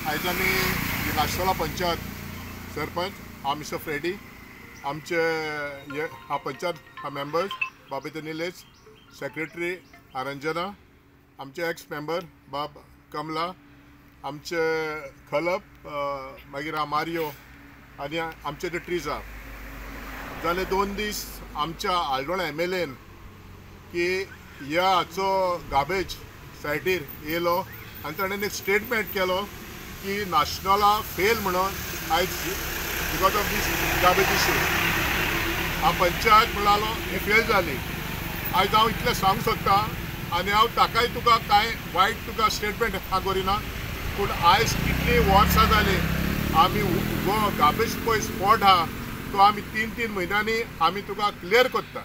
आयज आमी नाशनोला पंचायत सरपंच हांव मिस्टर फ्रेडी, आमचे हे हा पंचायत हा मेंबर्स बाबीत निलेश, सेक्रेटरी आरंजना, आमचे एक्स मेंबर बाब कमला, आमचे खलप, मागीर हा मारियो आनी आमचे ते ट्रिजा. जाले 2 दीस आमच्या आल्डोणा MLAन की ह्या हाचो गार्बेज सायटीर येयलो आनी ताणें एक स्टेटमेंट केलो की नाशनोला फेल म्हणून आयज because of this garbage issue हा पंचायत म्हणालो ही फेल जाली. आयज हांव इतलें सांगूंक सोदता आनी हांव ताकाय तुका कांय वायट तुका स्टेटमेंट हा करिना, पूण आयज कितलीं वर्सां जालीं आमी हो गार्बेज पळय स्पॉट आहा तो आमी 3-3 म्हयन्यांनी आमी तुका क्लियर करता.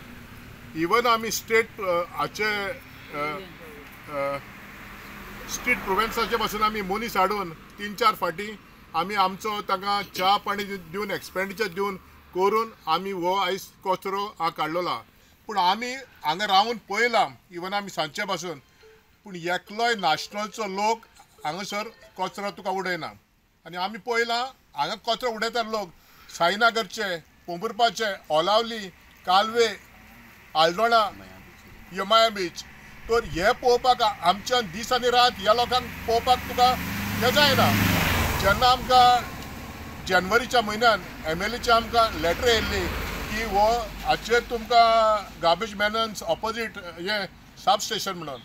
इवन आमी स्टेट हाचे स्ट्रीट प्रोवेन्साचे पासून आमी मनीस हाडून 3-4 फाटीं आमी आमचो तांकां च्या पाणी दिवन एक्सपेंडिचर दिवन करून आमी हो आयज कचरो हा काडलेलो आहा. पूण आमी हांगा रावन पळयलां इवन आमी सांजचे पासून, पूण एकलोय नाशनलचो लोक हांगासर कचरो तुका उडयना. आनी आमी पळयलां हांगा कचरो उडयतात लोक साईनगरचे, पोंबुर्पाचे, ओलावली, कालवे, आल्डोणा, यमाया बीच. तर हे पळोवपाक आमच्यान दीस आनी रात ह्या लोकांक पळोवपाक तुका हें जायना. जेन्ना आमकां जानेवारीच्या म्हयन्यान MLAची आमकां लेटर येयल्ली की हो हाचेर तुमकां गार्बेज मॅनन्स ऑपोजीट हें सब स्टेशन म्हणून,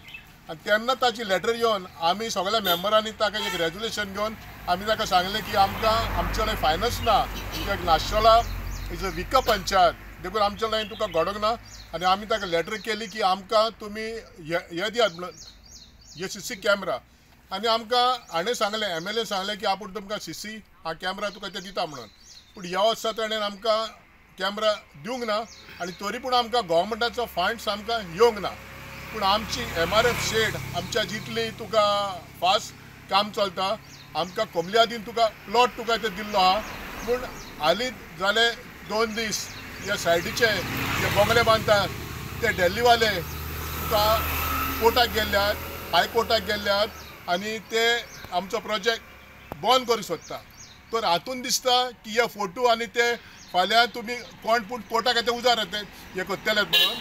आनी तेन्ना ताची लेटर येवन आमी सगळ्या मेंबरांनी ताका एक रेजोल्युशन घेवन आमी ताका सांगलें की आमकां आमचे कडेन फायनान्स ना, कित्याक नाशनोला is a विक पंचायत देखून आमच्या लायन तुका घडोवंक ना. आनी आमी ताका लेटर केली की आमकां तुमी हे दियात म्हणून हे CC camera. आनी आमकां हाणें सांगलें MLA सांगलें की आपूण तुमकां CC हा कॅमरा तुका ते दिता म्हणून, पूण ह्या वर्सा ताणें आमकां कॅमरा दिवंक ना आनी तरी पूण आमकां गव्हर्मेंटाचो फंड्स आमकां येवंक ना. पूण आमची MRF shade आमच्या जितली तुका फास्ट काम चलता, आमकां कोमलियादीन तुका प्लॉट तुका ते दिल्लो आहा, पूण हालींच जाले 2 दीस ह्या सायडीचे जे बंगले बांदतात ते डेल्लीवाले तुका कोर्टाक गेल्ले आहात, हायकोर्टाक गेल्ले आहात आनी ते आमचो प्रोजेक्ट बंद करूंक सोदता. तर हातून दिसता की हे फोटो आनी ते फाल्यां तुमी कोण पूण कोर्टाक येता उजार येता हे करतले म्हणून.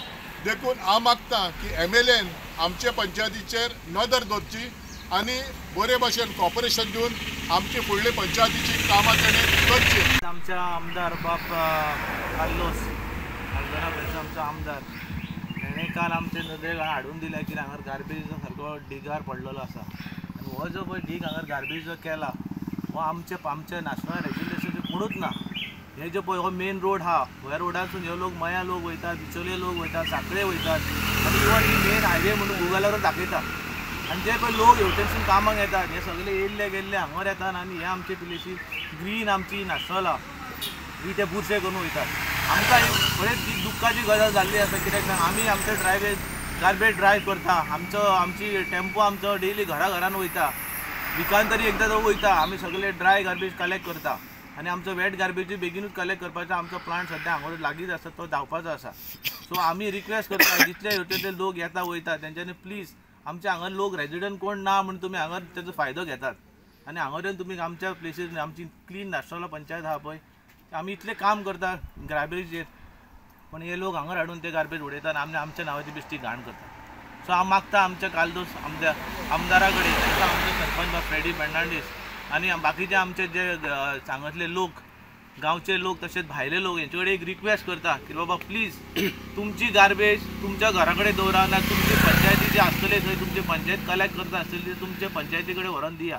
देखून हांव मागता की MLAन आमचे पंचायतीचेर नदर दवरची आनी बरे भाशेन कॉपरेशन दिवन आमची फुडली पंचायतीची कामां ताणें करची. आमच्या आमदार बाब कार्लोस आल्दोना थंयचो आमचो आमदार हेणें काल आमचे नदरेक हाडून दिलें की हांगार गार्बेजीचो सारको डिगार पडलेलो आसा आनी हो जो पळय डीग हांगार गार्बेजीचो केला हो आमचे आमच्या नॅशनल रेग्युलेशनाचे कोणूच ना. हे जे पळय हो मेन रोड आहा, ह्या रोडासून हे लोक मया लोक वयतात, बिचोले लोक वयतात, साखळे वयतात आनी इवन ही मेन हायवे म्हणून गुगलावर दाखयता. आनी जे पळय लोक हेवटेनसून कामाक येतात हे सगळे येयल्ले गेल्ले हांगार येतात आनी हे आमचे प्लेसी ग्रीन आमची नाशनोला ही ते बुरशे करून वयतात. आमकां ही बरेच दुख्खाची गजाल जाल्ली आसा, कित्याक आमी आमचे ड्रायव्ह गार्बेज ड्रायव्ह करता, आमचो आमची टेम्पो आमचो डेली घरा घरान वयता, विकान तरी एकदां तो वयता. आमी सगळे ड्राय गार्बेज कलेक्ट करता आनी आमचो वेट गार्बेजूय बेगीनूच कलेक्ट करपाचो आमचो प्लांट सद्या हांगा लागींच आसा, तो धांवपाचो आसा. सो आमी रिक्वेस्ट करता जितले हेवटेंतले लोक येता वयता तेंच्यांनी प्लीज आमच्या हांगा लोक रेजिडंट कोण ना म्हूण तुमी हांगा तेजो फायदो घेतात आनी हांगा येवन तुमी आमच्या प्लेसीर आमची क्लीन नाशनोला पंचायत आहा पळय आमी इतलें काम करता गार्बेजीचेर, पूण हे लोक हांगा हाडून ते गार्बेज उडयतात आनी आमच्या नांवाची बेश्टी घाण करतात. सो हांव मागता आमच्या कार्लोस आमच्या आमदारा कडेन, आमचे सरपंच बाब फ्रेडी फेर्नांडीस आनी बाकीचे आमचे जे सांगतले लोक, गांवचे लोक तशेंच भायले लोक हेंचे कडेन एक रिक्वेस्ट करता की बाबा प्लीज तुमची गार्बेज तुमच्या घरा कडेन दवरा, ना तुमची पंचायती जी आसतली थंय तुमची पंचायत कलेक्ट करता आसतली ती तुमच्या पंचायती कडेन व्हरोन दिया,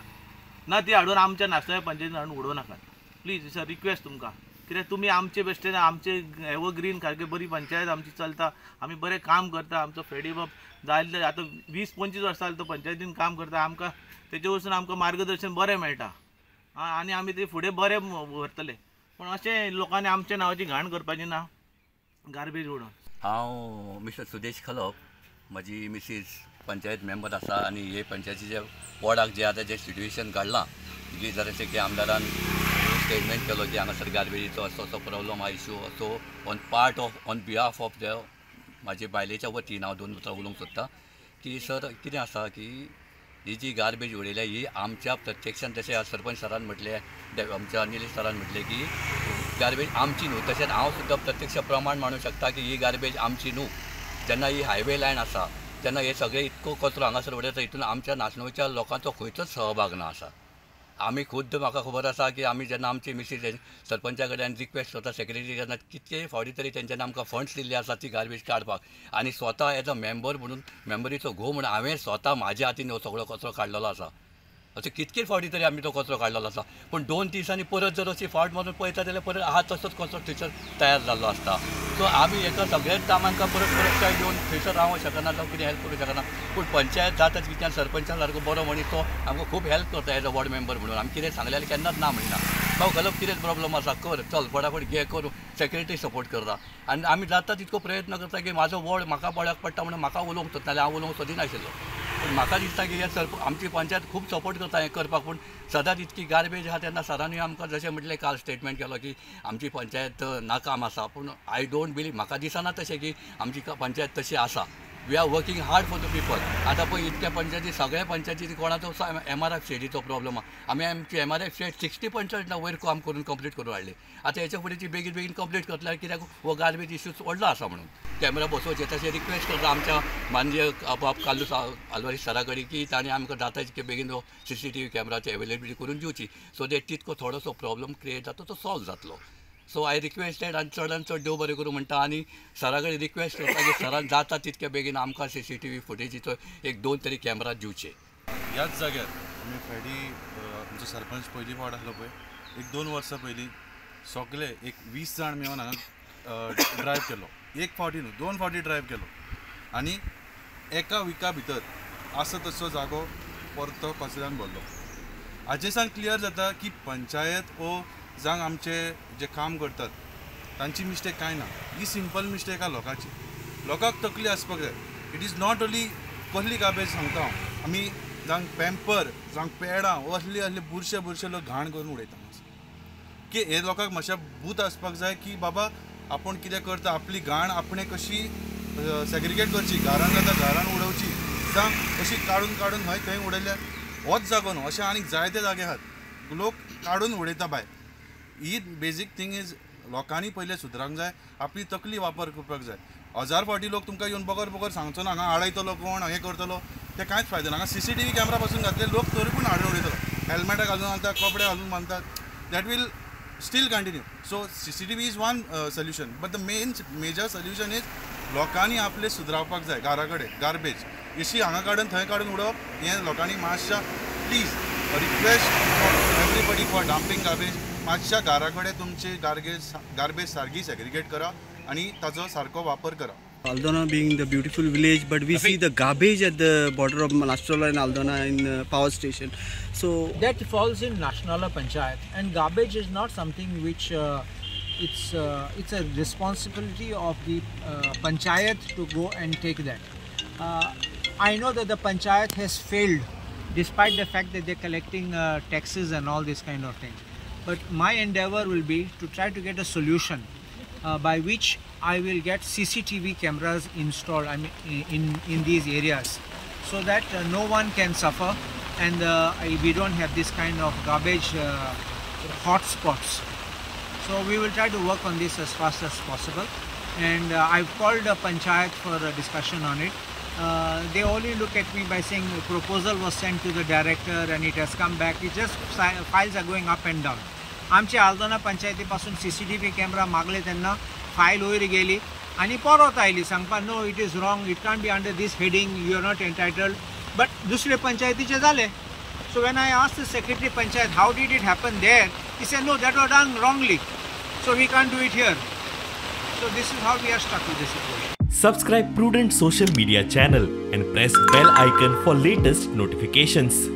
ना ती हाडून आमच्या नाशनोला पंचायतीन हाडून उडोवं नाकात. प्लीज it's a request तुमकां, कित्याक तुमी आमचे बेश्टे आमचे एवरग्रीन सारकी बरी पंचायत आमची चलता, आमी बरें काम करता. आमचो फ्रेडी बाब जायते आतां 20-25 वर्सां जालीं तो पंचायतीन काम करता, आमकां तेजे वचून आमकां मार्गदर्शन बरें मेळटा आनी आमी ते फुडें बरें व्हरतले. पूण अशें लोकांनी आमच्या नांवाची घाण करपाची ना गार्बेज उडोवन. हांव मिस्टर सुदेश खलप, म्हजी मिसीस पंचायत मेंबर आसा आनी हे पंचायतीच्या वॉर्डाक जे आतां जें सिट्युएशन घडलां जी जराशें की आमदारान स्टेटमेंट केलो की हांगासर गार्बेजीचो असो असो प्रॉब्लम आहा issue, so on part of on behalf of the म्हाजे बायलेच्या वतीन हांव 2 उतरां उलोवंक सोदता की सर कितें आसा की ही जी गार्बेज उडयल्या ही आमच्या प्रत्यक्षान तशें सरपंच सरान म्हटलें, आमच्या निलेश सरान म्हटलें की गार्बेज आमची न्हू. तशेंच हांव सुद्दां प्रत्यक्ष प्रमाण मांडूंक शकता की ही गार्बेज आमची न्हू. जेन्ना ही हायवे लायन आसा तेन्ना हे सगळे इतको कचरो हांगासर उडयता, हितून आमच्या नासनोळच्या लोकांचो खंयचोच सहभाग ना आसा. आमी खुद्द म्हाका खबर आसा की आमी जेन्ना आमची मिसीस सरपंचा कडल्यान रिक्वेस्ट करता, सेक्रेटरी जेन्ना कितके फावटी तरी तेंच्यांनी आमकां फंड्स दिल्ले आसा ती गार्बेज काडपाक, आनी स्वता एज अ मेंबर म्हणून मेंबरीचो घोव म्हणून हांवें स्वता म्हाज्या हातीन हो सगळो कचरो काडलेलो आसा. अशें कितके फावटी तरी आमी तो कचरो काडलेलो आसा. पूण 2 दिसांनी परत जर अशी फावट मारून पळयता जाल्यार परत आहा तसोच कचरो थंयसर तयार जाल्लो आसता. सो आमी एका सगळ्याच कामांकां परत परत काय येवन थंयसर रावंक शकना जावं कितें हेल्प करूंक शकना. पूण पंचायत जाता कित्याक सरपंचा सारको बरो मनीस तो आमकां खूब हेल्प करता एज अ वॉर्ड मेंबर म्हणून. आमी कितें सांगलें जाल्यार केन्नाच ना म्हणना, बाबा घालप कितें प्रॉब्लम आसा कर, चल फटाफट घे करूं, सेक्रेटरी सपोर्ट करता. आनी आमी जाता तितको प्रयत्न करता की म्हाजो वॉर्ड म्हाका बऱ्याक पडटा म्हणून म्हाका उलोवंक सोदता, जाल्यार हांव उलोवंक सोदिनाशिल्लो. पूण म्हाका दिसता की हे आमची पंचायत खूब सपोर्ट करता हें करपाक. पूण सदांच इतकी गार्बेज आहा तेन्ना सरानूय आमकां जशें म्हटलें काल स्टेटमेंट केलो की आमची पंचायत नाकाम आसा. पूण I don't believe, म्हाका दिसना तशें की आमची पंचायत तशी आसा. We are working hard for the people. आतां पळय इतक्या पंचायती सगळ्या पंचायती कोणाचो एमआरएफ शेडीचो प्रॉब्लम आहा. आमी आमची एमआरएफ शेड 60% वयर काम करून कंप्लीट करून हाडली. आतां हेच्या फुडें ती बेगीन बेगीन कंप्लीट करतले कित्याक हो गार्बेज इश्यूज व्हडलो आसा म्हणून कॅमेरा बसोवचे. तशें रिक्वेस्ट करता आमच्या माननीय बाब कार्लूस आल्वारीस सरा कडेन की ताणें आमकां जाता तितके बेगीन हो CCTV कॅमेराची एवेलेबिलिटी करून दिवची, सो that तितको थोडोसो प्रॉब्लम क्रिएट जाता तो सॉल्व जातलो. सो I requested आनी चडान चड देव बरें करूं म्हणटा आनी सरा कडेन रिक्वेस्ट करता की सरान जाता तितके बेगीन आमकां CCTV फुटेजीचो 1-2 तरी कॅमेरा दिवचे. ह्याच जाग्यार आमी फ्रायडी आमचो सरपंच पयली फावट आसलो पळय, 1-2 वर्सां पयलीं सगळे एक 20 जाण मेळून हांगा ड्रायव केलो. एक फावटी न्हू, 2 फावटी ड्रायव केलो आनी एका विका भितर आसा तसो जागो परतो कचऱ्यान भरलो. हाजे सावन क्लियर जाता की पंचायत वो जावं आमचे जे काम करतात तांची मिस्टेक कांय ना, ही सिंपल मिस्टेक आहा लोकांची. लोकांक तकली आसपाक जाय. It is not only कसली गार्बेज सांगता हांव, आमी जावं पेंपर जावं पेडां असली असले बुरशे बुरशे लोक घाण करून उडयता की हे लोकांक मातशें बूत आसपाक जाय की बाबा आपूण कितें करता, आपली घाण आपणें कशी सेग्रिगेट करची, घरान जाता घरान उडोवची, जावं अशी काडून काडून हय थंय उडयल्यार होच जागो न्हू, अशें आनीक जायते जागे आहात लोक काडून उडयता भायर. ही बेजीक थींग is लोकांनी पयलें सुदरांक जाय, आपली तकली वापर करपाक जाय. 1000 फावटी लोक तुमकां येवन बगर बगर सांगचो ना हांगा आडयतलो कोण हें करतलो, तें कांयच फायदो ना. हांगा CCTV camera पासून घातले लोक तरी पूण हाडून उडयतलो, हेल्मेटां घालून घालता, कपडे घालून बांदतात, that will still continue. So CCTV is one solution, but the main major solution is लोकांनी आपले सुदरावपाक जाय. घरा कडेन गार्बेज अशी हांगा काडून थंय काडून उडोवप हें लोकांनी मातशा please request for everybody for dumping garbage, मातशा घरा कडेन तुमची गार्बेज सारकी सेग्रिगेट करा आनी ताचो सारको वापर करा. Aldona being the beautiful village, but we see the garbage at the border of Manastola and Aldona in power station. So that falls in Nasnola Panchayat, and garbage is not something which it's a responsibility of the Panchayat to go and take that. I know that the Panchayat has failed, despite the fact that they're collecting taxes and all this kind of things. But my endeavor will be to try to get a solution by which I will get CCTV cameras installed, I mean, in these areas, so that no one can suffer and we don't have this kind of garbage hot spots. So we will try to work on this as fast as possible, and I've called a panchayat for a discussion on it. They only look at me by saying a proposal was sent to the director and it has come back. It just files are going up and down. आमचे आल्दोना पंचायती पासून CCTV camera मागले तेन्ना file वयर गेली आनी परत आयली सांगपाक no it is wrong, it can't be under this heading, you are not entitled. But दुसरे पंचायतीचे जाले. So when I asked the secretary panchayat how did it happen there, he said no, that was done wrongly, so we can't do it here. So this is how we are stuck with this situation. Subscribe Prudent Social Media channel and press bell icon for latest notifications.